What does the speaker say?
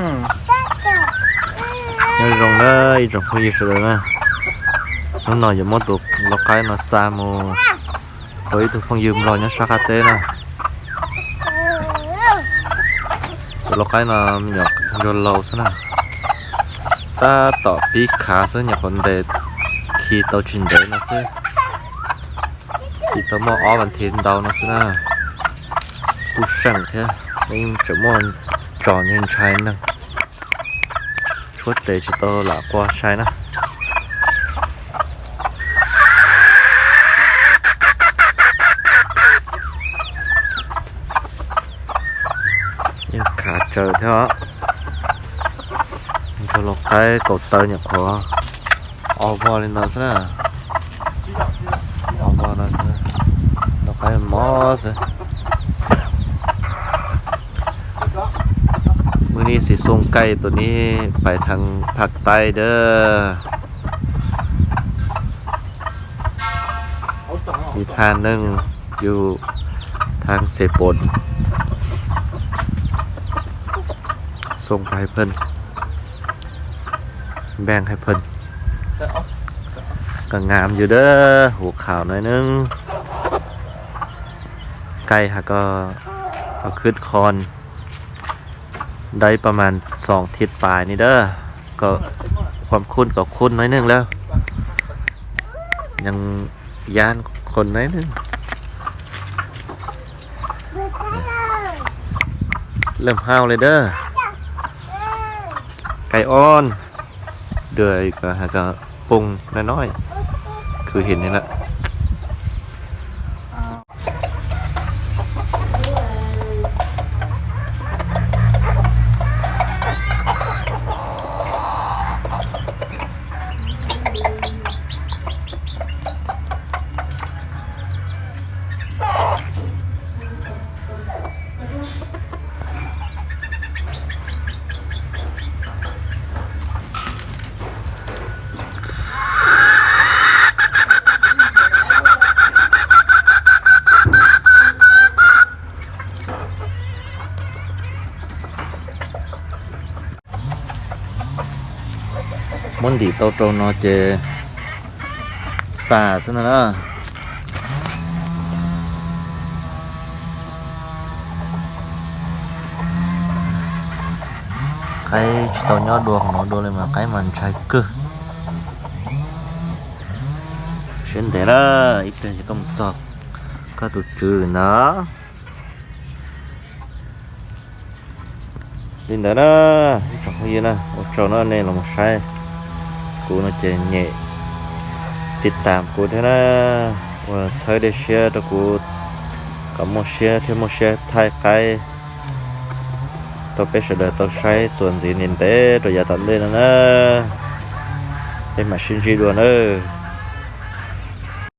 Nyob zoo na ib tsoom phooj ywg sawv daws na, hnub no yuav muab tus lau qaib no xa mus rau ib tug phooj ywg nplog nyob sab qab teb na. Tus lau qaib no me nyuam ntsuag laus xwb na, tab tom pib khav xwb, nyuam qhuav ntes khi tau tsis ntev no xwb, khi tau muaj ob vas thiv ntau no xwb na. Kuj seem thiab, yeej tseem muaj tso ntshai ntshai neeg, tshuab tes tsis tau lam qua sai na. Yeej khav tsawv thiab os. Ntsuag lau qaib kaum tawv nyuam qhuav ob voj li no xwb na. Ob voj no xwb, lau qaib mob xwb. Mus ni xis xoo kaij tus ni pais thaag Phaj Taij dawb. Ib thaj neeg yug thaag Xes Pos, xoo pais Hais Phaj, Npeej Hais Phaj, koj ngam yug dawb huv khaum na neeg. Kaij has koj khwb khon dai pas mas xoom thiv pais ni dawb, kom khon khon kom khon na neeg lawm, yeej yab khon na neeg. Leej hauj li dawb, kaij ob, dua ko has ko poob noj noj, khwv him ni lawm. Muab ntim tau rau no ces xa xwb ntag na. Qaib tsis tau nyob dua hauv no dua li mas qaib mas ntshai kawg. Siab ntev na, ib pliag ces koj mus txog koj tus tswv ntawd. Li ntawd na, ib tsoom phooj ywg na, ua tsaug na nej los mus saib kuv no ces nyem tiv tam kuv thiab na, ua txhawb dej siab rau kuv kom muaj siab thiab muaj siab thaij qaib rau peb sawv daws tau saib txuas ntxiv ntev ntev rau yav tom ntej no na. Peb mam sib ntsib dua nawb.